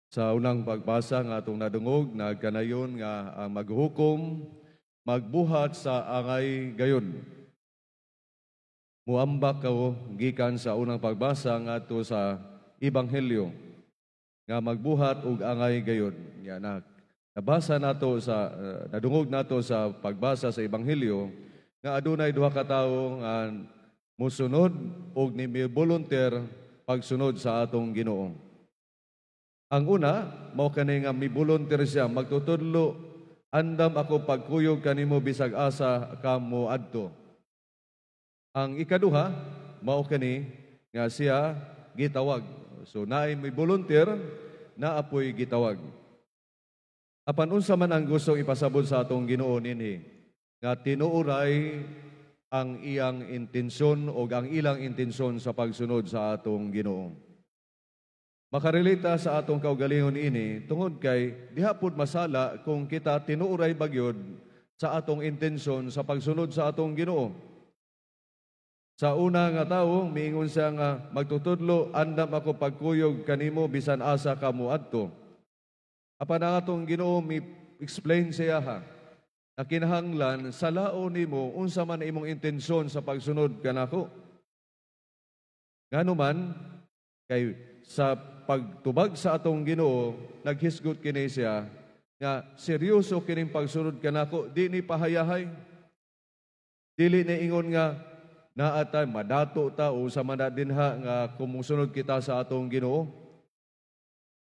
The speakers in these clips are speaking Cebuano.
Sa unang pagbasa nga atong nadungog, nagkanayon nga ang maghukom magbuhat sa angay gayon. Muambak ko gikan sa unang pagbasa ngadto sa Ebanghelyo nga magbuhat og angay gayon. Ya na nabasa nato sa nadungog nato sa pagbasa sa Ebanghelyo nga adunay duha ka tawo nga musunod og ni volunteer pagsunod sa atong Ginoo. Ang una, mao kani nga mi-volunteer siya, "Magtutudlo, andam ako pagkuyog kanimo bisag asa ka mo adto." Ang ikaduha, mao kani nga siya gitawag. So naay may volunteer, naa poy gitawag. Apan unsa man ang gusto ipasabot sa atong Ginoo ninhi? Nga tinuoray ang iyang intensyon o ang ilang intensyon sa pagsunod sa atong Ginoo. Makarelate sa atong kaugalingon ini tungod kay diha pud masala kung kita tinuoray bagyod sa atong intensyon sa pagsunod sa atong Ginoo. Sa una nga tawo, miingon siya nga, "Magtutudlo, andam ako pagkuyog kanimo bisan asa ka mo adto." Apan ang atong Ginoo mi explain siya ha na kinahanglan salaon nimo unsa man imong intensyon sa pagsunod kanako. Ngano man kay sa pagtubag sa atong Ginoo, naghisgot kini siya nga seryoso kining pagsunod kanako, di ni pahayahay. Dili ni ingon nga naa ta madato ta o sa man dinha nga kung musunod kita sa atong Ginoo.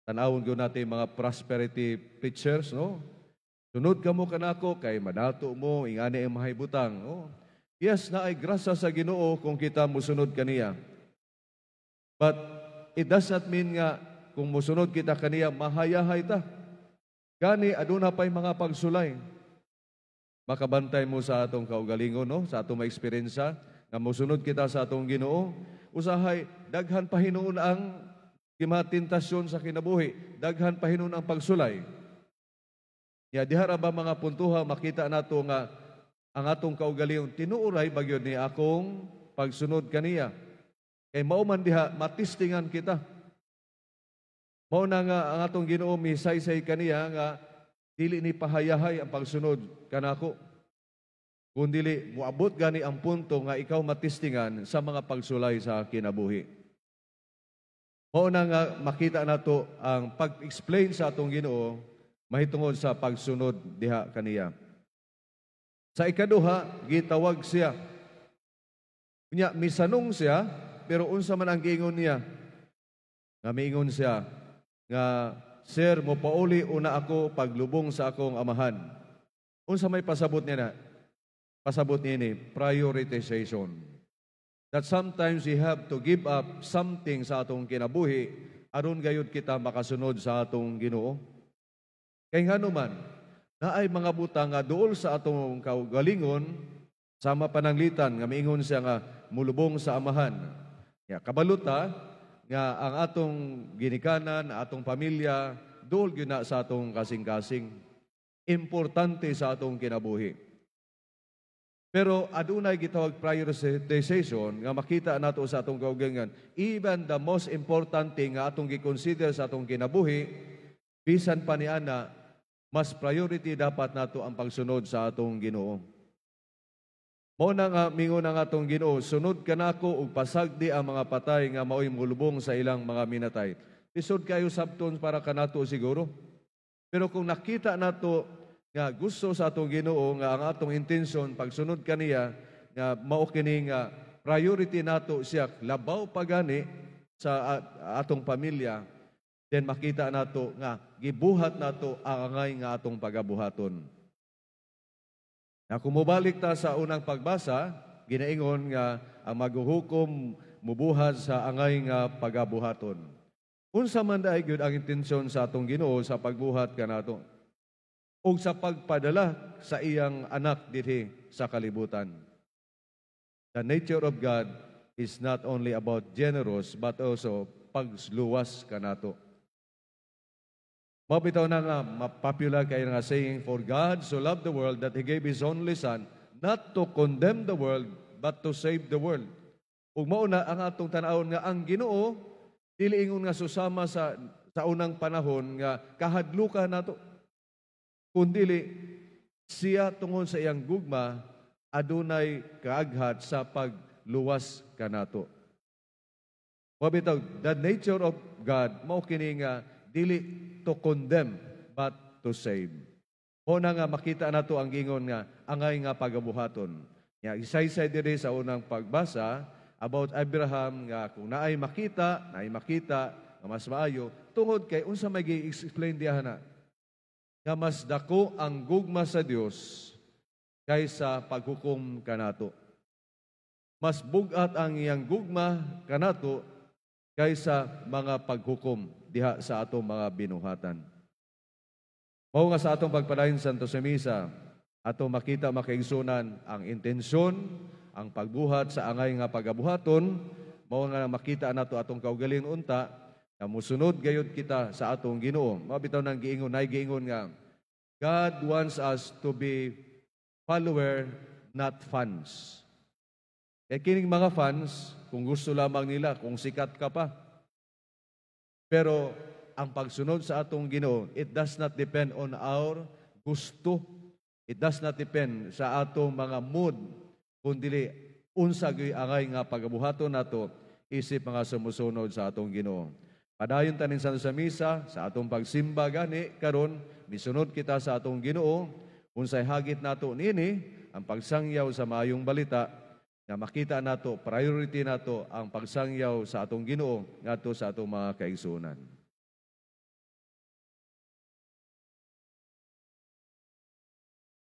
Tan-awon gyud natin mga prosperity preachers, no? "Sunod ka mo kanako kay madato mo, ingani ang mahibutang." Oh. Yes, naay grasya sa Ginoo kung kita musunod kaniya. But it does not mean nga kung musunod kita kaniya mahayahay ta. Gani aduna pay mga pagsulay. Makabantay mo sa atong kaugalingon, no? Sa atong ma-eksperyensya nga musunod kita sa atong Ginoo, usahay daghan pa hinuon ang tentasyon sa kinabuhi, daghan pa hinuon ang pagsulay. Ya diha ra ba mga puntuha makita nato nga ang atong kaugalingon, tinuoray ba gyud ni akong pagsunod kaniya? Kay mao man diha matistingan kita. Mao na nga ang atong Ginoo misaysay kaniya nga dili ni pahayahay ang pagsunod kanako. Kung dili moabot gani ang punto nga ikaw matistingan sa mga pagsulay sa kinabuhi. Mao na nga makita nato ang pag-explain sa atong Ginoo mahitungod sa pagsunod diha kaniya. Sa ikaduha, gitawag siya. Unya misanong siya, pero unsa man ang giingon niya? Nga miingon siya nga, "Sir, mo pauli una ako paglubong sa akong amahan." Unsa may pasabot niya na? Pasabot niya ni prioritization. That sometimes we have to give up something sa atong kinabuhi aron gayud kita makasunod sa atong Ginoo. Kay ngano man, naay mga butang nga duol sa atong kaugalingon, sama pananglitan nga miingon siya nga mulubong sa amahan. Ya, kabalo ta nga ang atong ginikanan, atong pamilya, duol gyud na sa atong kasing-kasing. Importante sa atong kinabuhi. Pero adunay gitawag prioritization nga makita nato sa atong kaugalingon. Even the most important thing nga atong gi-consider sa atong kinabuhi, bisan pa ni ana, mas priority dapat nato ang pagsunod sa atong Ginoo. Mao na nga mingon ang atong Ginoo, "Sunod kanako ug pasagdi ang mga patay nga maoy mulubong sa ilang mga minatay." Lisod kayo sabton para kanato siguro. Pero kung nakita nato nga gusto sa atong Ginoo nga ang atong intensyon pagsunod kaniya nga mao kini nga priority nato siya labaw pagani sa atong pamilya, then makita nato nga gibuhat nato ang angay nga atong pagabuhaton. Na kung mobalik ta sa unang pagbasa, ginaingon nga ang maghuhukom mubuhat sa angay nga pagabuhaton. Unsa man diay gyud ang intensyon sa atong Ginoo sa pagbuhat kanato ug sa pagpadala sa iyang anak dinhi sa kalibutan? The nature of God is not only about generous but also pagluwas kanato. Mao bitaw na nga popular kay nga saying, "For God so loved the world that He gave His only Son, not to condemn the world, but to save the world." Ug mao na ang atong tan-awon nga ang Ginoo dili ingon nga susama sa Sa unang panahon nga kahadlukan nato. Kundili siya, tungod sa iyang gugma, adunay kaaghat sa pagluwas kanato. Mao bitaw, the nature of God mao kini nga dili to condemn but to save. Mao na nga makita nato ang gingon nga angay nga pagabuhaton. Nya isaysay diri sa unang pagbasa about Abraham nga kung naay makita nga mas maayo, tungod kay unsa may gi-explain diha na nga mas dako ang gugma sa Dios kaysa paghukom kanato. Mas bugat ang iyang gugma kanato kaysa mga paghukom diha sa atong mga binuhatan. Mao nga sa atong pagpadayon sa Santo sa Misa, atong makita, mga kaigsuonan, ang intensyon, ang pagbuhat sa angay nga pagabuhaton, mao nga makita nato atong kaugalingon unta nga musunod gayud kita sa atong Ginoo. Mao bitaw nang giingon, nay giingon nga God wants us to be follower, not fans. Kaya kining mga fans, kung gusto lamang nila, kung sikat ka pa. Pero ang pagsunod sa atong Ginoo, it does not depend on our gusto. It does not depend sa atong mga mood, kundi unsa gyud angay nga pagabuhaton nato isip mga sumusunod sa atong Ginoo. Padayon ta ning sa misa, sa atong pagsimba gani karon, misunod kita sa atong Ginoo, unsay hagit nato nini ang pagsangyaw sa maayong balita, nga makita nato, priority nato ang pagsangyaw sa atong Ginoo ngadto sa atong mga kaigsuonan.